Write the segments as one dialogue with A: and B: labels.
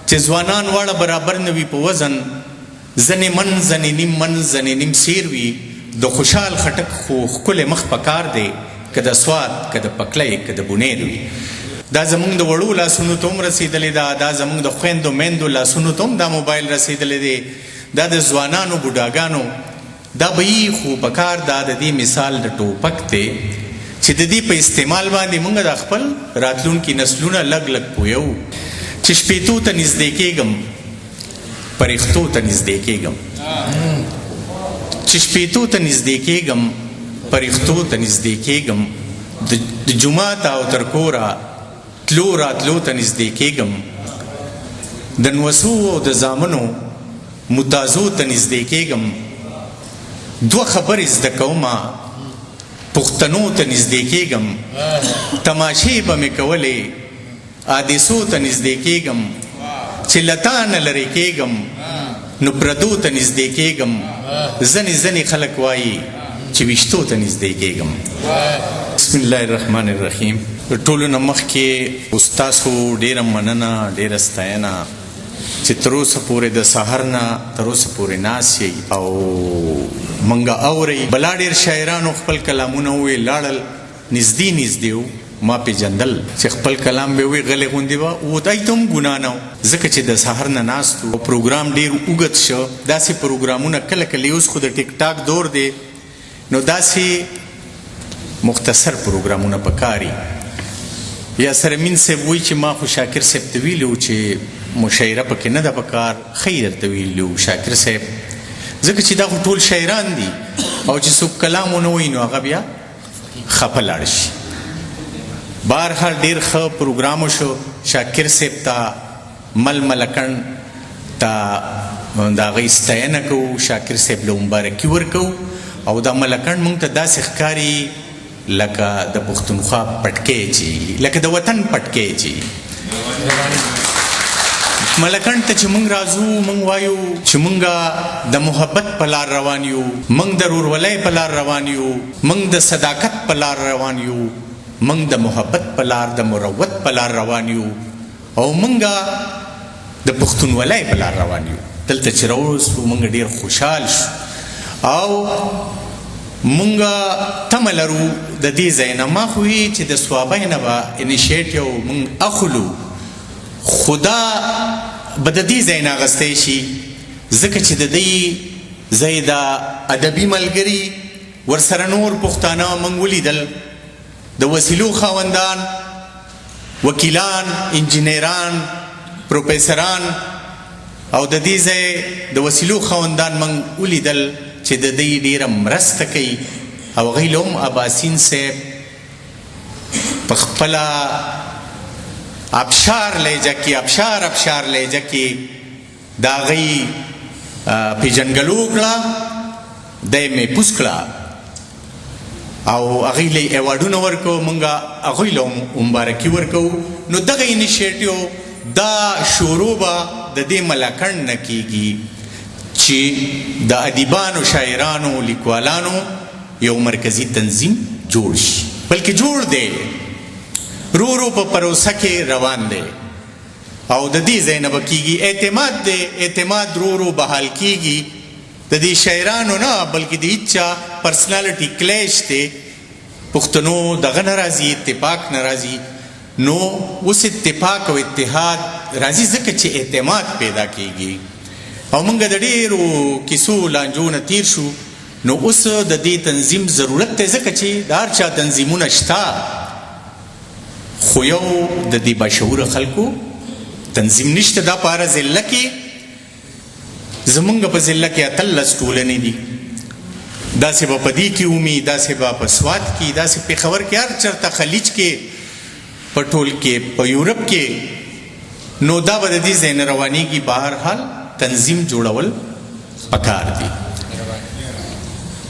A: چې ځوانان واړه برابر نه وي په وزن، ځنې من، ځنې نیم من، ځنې نیم سیر وي. د خوشحال خټک خو ښکلی مخ پکار دی، که د سوات، که د پکلۍ، که د بونیر وي. دا زمونږ د وړو لاسونو ته هم رسېدلې ده، دا زمونږ د خویندو میندو لاسونو ته هم دا موبایل رسېدلی دی، دا د ځوانانو بوډاګانو دا به یي، خو پکار دا د دې مثال د ټوپک دی چې د دې په استعمال باندې مونږ د خپل راتلونکي نسلونه لږ لږ پویو. چې شپېتو ته نږدې کېږم، پرښتو ته نږدې کېږم، چې شپېتو ته نږدې کېږم، پرښتو ته نږدې کېږم، د جوماته او تر کوره تلو راتلو ته نږدې کېږم، د نوسو او د زامنو متازو ته نږدې کېږم، دوه خبرې زده کومه، پښتنو ته نږدې کېږم، تماشې به مې کولې، حادثو ته نږدې کېږم، چې له تا نه لرې کېږم نو پردو ته نږدې کېږم، ځنې ځنې خلک وایي چې ویشتو ته نږدې کېږم. بسم الله الرحمن الرحیم. ټولو نه مخکې استاسو ډېره مننه، ډېره ستاینه چې تر اوسه پورې د سهار نه تر اوسه پورې ناست یئ او مونږ اورئ. بلا ډېر شاعرانو خپل کلامونه وویل، لاړل، نږدې نږدې وو، ما پېژندل چې خپل کلام به وی، غلې غوندې به ووت، هغوی ته هم ګناه نه وه، ځکه چې د سهار نه ناست وو او پروګرام ډېر اوږد شو. داسې پروګرامونه کله کله، اوس خو د ټیک ټاک دور دی، نو داسې مختصر پروګرامونه پکاري. یا سره مین صاحب وایي چې ما خو شاکر صاحب ته ویلي وو چې مشاعره پکې نه ده پکار. ښه یې درته ویلي وو شاکر صاحب، ځکه چې دا خو ټول شاعران دي او چې څوک کلام ونه وایي نو هغه بیا خپه لاړ شي. بهرحال ډېر ښه پروګرام وشو. شاکر صاحب ته، مل ملکڼ ته د هغوی ستاینه کوو، شاکر صاحب له مبارکي ورکوو. او دا ملکڼ مونږ ته داسې ښکاري لکه د پښتونخوا پټکی چې، لکه د وطن پټکی چې. ملکڼ ته چې مونږ راځو، مونږ وایو چې مونږ د محبت په لار روان یو، مونږ د ورورولۍ په لار روان یو، مونږ د صداقت په لار روان یو، مونږ د محبت په لار، د مروت په لار روان یو او مونږ د پښتونولۍ په لار روان یو. دلته چې راوستو مونږ ډیر خوشحال شو او مونږ تمه لرو د دې ځای نه. ما خو وی چې د صوابۍ نه به انیشیټیو مونږ اخلو، خو دا به د دې ځای نه اخیستی شي، ځکه چې د دې ځای د ادبي ملګري ورسره نور پښتانه مونږ ولیدل، د وسیلو خاوندان، وکیلان، انجنیران، پروفیسران او د دې ځای د وسیلو خاوندان مونږ ولیدل چې د دې ډیره مرسته کوي. او هغوی له هم اباسین صاحب په خپله ابشار لهجه کې، ابشار ابشار لهجه کې د هغوی پېژندګلو وکړه، دی محفوظ کړه او هغوی له ایوارډونه ورکوو، مونږ هغوی له مبارکي ورکوو. نو دغه انیشیټیو دا شروع به د دې ملاکنډ نه کیږي چې د ادیبانو، شاعرانو، لیکوالانو یو مرکزي تنظیم جوړ شي، بلکې جوړ دی، رو رو په پروسه کې روان دی او د دې ځای نه به کیږي. اعتماد دی، اعتماد رو رو بحال کیږي. د دې شاعرانو نه بلکې د هیچا پرسنالټي کلیش دی، پښتنو دغه نه راځي، اتفاق نه راځي. نو اوس اتفاق او اتحاد راځي، ځکه چې اعتماد پیدا کیږي او موږ د ډېرو کیسو لانجو نه تیر شو. نو اوس د دې تنظیم ضرورت دی، ځکه چې د هر چا تنظیمونه شته، خو یو د دې باشعوره خلکو تنظیم نشته. دا په هره ضلع کې، زمونږ په ضلع کې 18 ټولنې دي، داسې به په دې کې ومي، داسې به په سوات کې، داسې پېښور کې، هر چېرته، خلیج کې، په ټول کې، په یورپ کې. نو دا به د دې ځای نه روانېږي. بهرحال تنظیم جوړول پکار دي.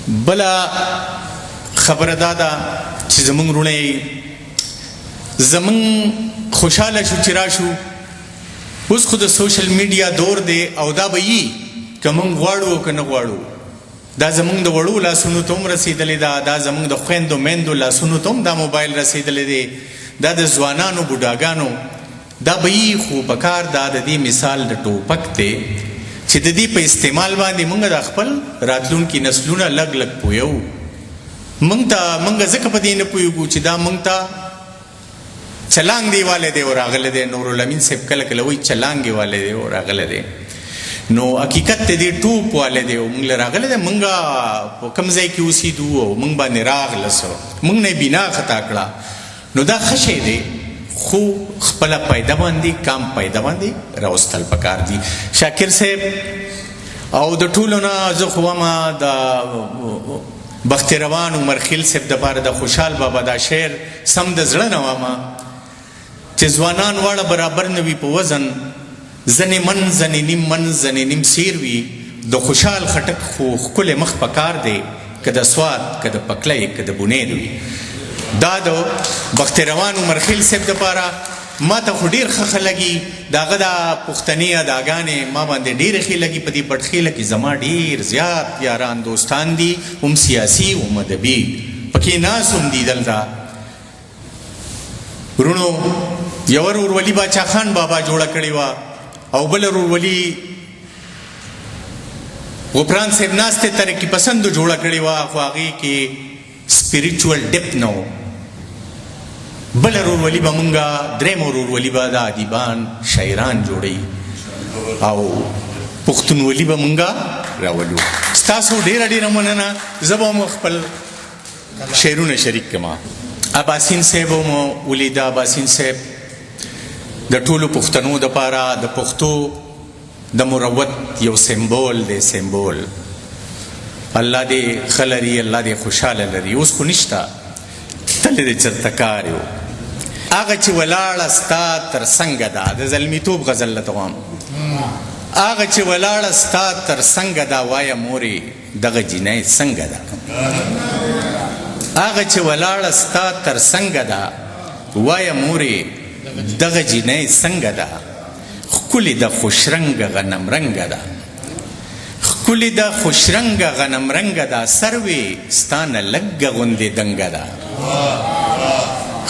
A: بله خبره دا ده چې زمونږ وروڼه یې، زمونږ خوشحاله شو چې راشو. اوس خو د سوشل میډیا دور دی او دا به یي که مونږ غواړو او که نه غواړو. دا زمونږ د وړو لاسونو ته هم رسېدلې ده، دا زمونږ د خویندو میندو لاسونو ته هم دا موبایل رسېدلی دی، دا د ځوانانو، بوډاګانو. دا به یي، خو پکار دا د دې مثال د ټوپک دی چې د دې په استعمال باندې موږ د خپل راتلونکي نسلونه لږ لږ پویو. موږ ته موږ ځکه په دې نه پوهېږو چې دا موږ ته چلانګ دی والے دی او راغلی دی. نورالامین صاحب کله کله وایي چلانګې والے دی او راغلی دی، نو حقیقت ته دی ټوپ والے دی او موږ له راغلی دی. موږ په کوم ځای کې اوسېدو او موږ باندې راغله څه، موږ نه یې بنا خطا کړه. نو دا ښه شی دی، خو خپله پیدا باندې کام پیدا باندې راوستل پکار دي. شاکر صاحب او د ټولو نه زه خو وایم د بخت روان عمرخیل صاحب دپاره د خوشحال بابا دا شعر سم د زړه نه وایم چې ځوانان واړه برابر نه وي په وزن، ځنې من ځنې نیم من ځنې نیم سیر وي. د خوشحال خټک خو ښکلی مخ پکار دی، که د سوات که د پکلۍ که د بونیر وي. دا د بخت روان عمرخیل صاحب دپاره ما ته خو ډېر ښه ښه لګي. د هغه دا پښتنې اداګانې ما باندې ډېرې ښې لګي. په دې بټخېله کې زما ډېر زیات یاران دوستان دي، هم سیاسي هم ادبي پکې ناست هم دي. دلته وروڼو یوه ورورولي باچا خان بابا جوړه کړې وه او بله ورورولي غفران صاحب ناست دی، ترقي پسندو جوړه کړې وه، خو هغې کې سپیریچوال ډیپ نه و. بله ورورولي به مونږ، درېیمه ورورولي به د ادیبان شاعران جوړوي او پښتونولي به مونږ راولو. ستاسو ډېره ډېره مننه. زه به هم خپل شعرونه شریک کړم. اباسین صاحب مو ولیده. اباسین صاحب د ټولو پښتنو دپاره د پښتو د مروت یو سمبول دی، سمبول. الله دې ښه لري، الله دې خوشحاله لري. اوس خو نشته، تللی دی چېرته کار یو. هغه چې ولاړه ستا تر څنګه ده، د زلمیتوب غزل لته وایم. هغه چې ولاړه ستا تر څنګه ده، وایه مورې دغه جینۍ څنګه ده. هغه چې ولاړه ستا تر څنګه ده، وایه مورې دغه جینۍ څنګه ده. ښکلې ده خوشرنګه غنم رنګه ده، ښکلې ده خوشرنګه غنم رنګه ده، سروې ستا نه لږه غوندې دنګه ده.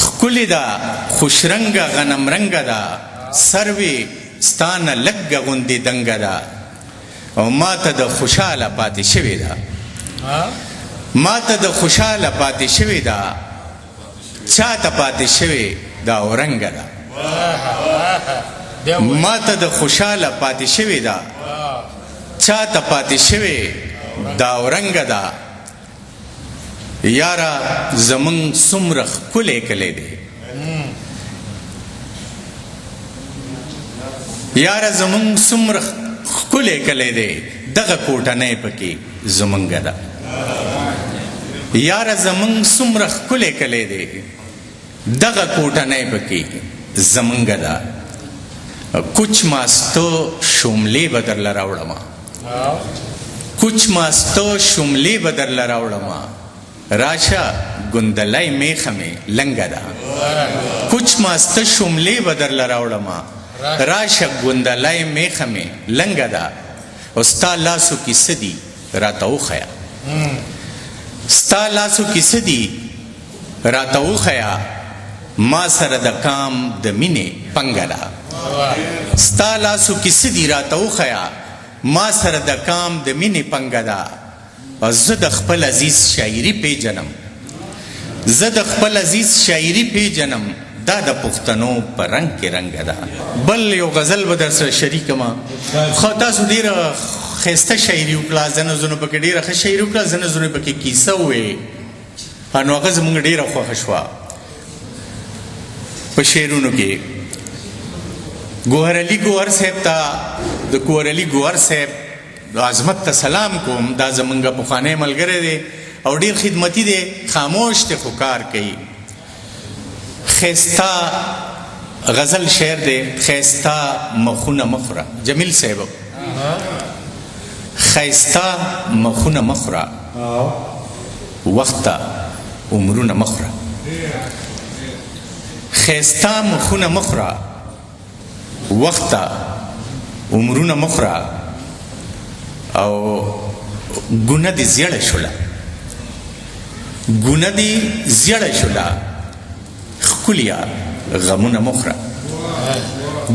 A: ښکلې ده خوشرنګه غنم رنګه ده، سروې ستا نه لږه غوندې دنګه ده، او ما ته د خوشحاله پاتې شوې ده، ما ته د خوشحاله پاتې شوې ده، چا ته پاتې شوې دا اورنګه ده. ما ته د خوشحاله پاتې شوې ده، چا ته پاتې شوې دا اورنګه ده. یاره زمونږ څومره ښکلی کلی دی، یاره زمونږ څومره ښکلی کلی دی، دغه کوټنۍ پکې زمونږ ده. یاره زمونږ څومره ښکلی کلی دی، دغه کوټنۍ پکې زمونږ ده. کوچ ماستو شوملې به درله راوړم، کوچ ماستو شوملې به درله راوړم، راشه ګوندلای میخه مې لنګه ده. کوچ ماسته شوملې به درله راوړم، راشه ګوندلای میخه مې لنګه ده. او ستا لاسو کې څه دي راته وښیه، ستا لاسو کې څه دي راته وښیه، ما سره د کام د مینې پنګه ده. ستا لاسو کې څه دي راته وښیه، ما سره د کام د مینې پنګه ده. زه د خپل عزیز شاعري پیژنم، زه د خپل عزیز شاعري پیژنم، دا د پښتنو په رنګ کې رنګ ده. بل یو غزل به در سره شریک ما. خو تاسو ډیره ښایسته شاعري وکړه، ځینو ځینو پکې ډیره ښه شاعري وکړه، ځینو ځینو پکې کیسه ووې، نو هغه زموږ ډیره خوښه شوه. په شعرونو کې ګوهر علي ګوهر صاحب ته، د ګوهر علي ګوهر صاحب عظمت ته سلام کوم. دا زمونږ پخوانی ملګری دی او ډیر خدمتي دی، خاموش دی خو کار کوي. ښایسته غزل شعر دی، ښایسته مخونه مخوره. جمیل صاحب، ښایسته مخونه مخوره، وخت ته عمرونه مخوره. ښایسته مخونه مخوره، وخت ته عمرونه مخوره، او ګونه دې زیړه شوله، ګونه دې زیړه شوله، ښکلیه غمونه مخوره.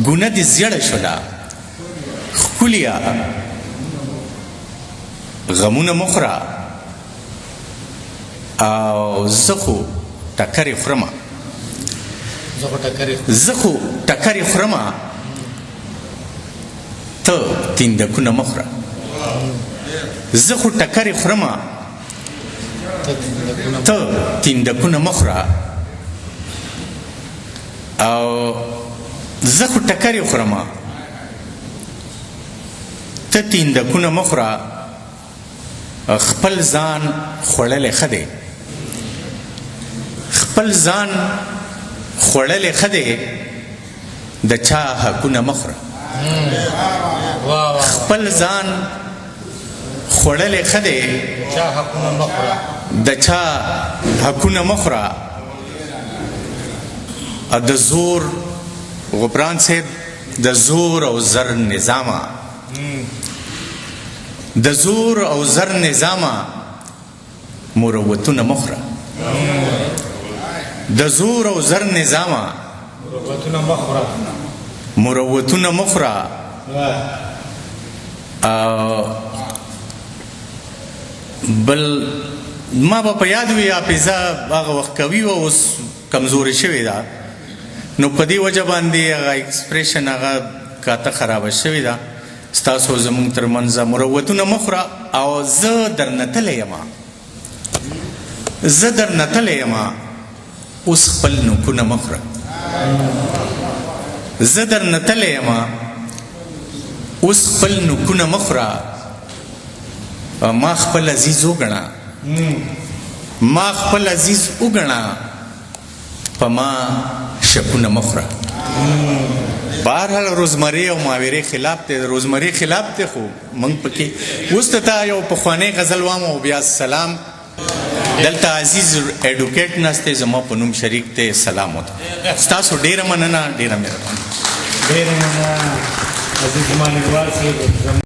A: ګونه دې زیړه شوله ښکلیه غمونه مه خوره او زه خو ټکرې خورمه، زه خو ټکرې خورمه، ته تیندکونه مه خوره. زه خو ټکرې خورمه، ته تیندکونه مه خوره. او زه خو ټکرې خورمه، ته تیندکونه مه خوره. خپل ځان خوړلی ښه دی، خپل ځان خوړلی ښه دی، د چا حقونه مه خوره. خپل ځان خوړلی ښه دی، د چا حقونه مه خوره. د زور غبران صاحب، د زور او زر نظامه، د زور او زر نظامه مروتونه مه خوره. د زور او زر نظامه مروتونه مه خوره. بل ما به په یاد وي، حافظه هغه وخت قوي وه، اوس کمزورې شوې ده، نو په دې وجه باندې هغه expression هغه کاته خرابه شوې ده. ستاسو زمونږ تر منځ مروتونه مه خوره. او زه درنه تللی یم، زه درنه تللی یم، اوس خپل نوکونه مه خوره. زه درنه تللی یم، اوس خپل نوکونه مه خوره. ما خپل عزیز وګڼه، ما خپل عزیز وګڼه، په ما شکونه مه خوره. بهرحال روزمرې او محاورې خلاف دی، روزمرې خلاف دی، خو موږ پکې اوس ته تا یو پخوانی غزل وام او بیا سلام. دلته عزیز ایډوکیټ ناست دی، زما په نوم شریک دی، سلام ورته. ستاسو ډېره مننه، ډېره مهرباني.
B: ډېره مننه عزیز مانیوال صاحب.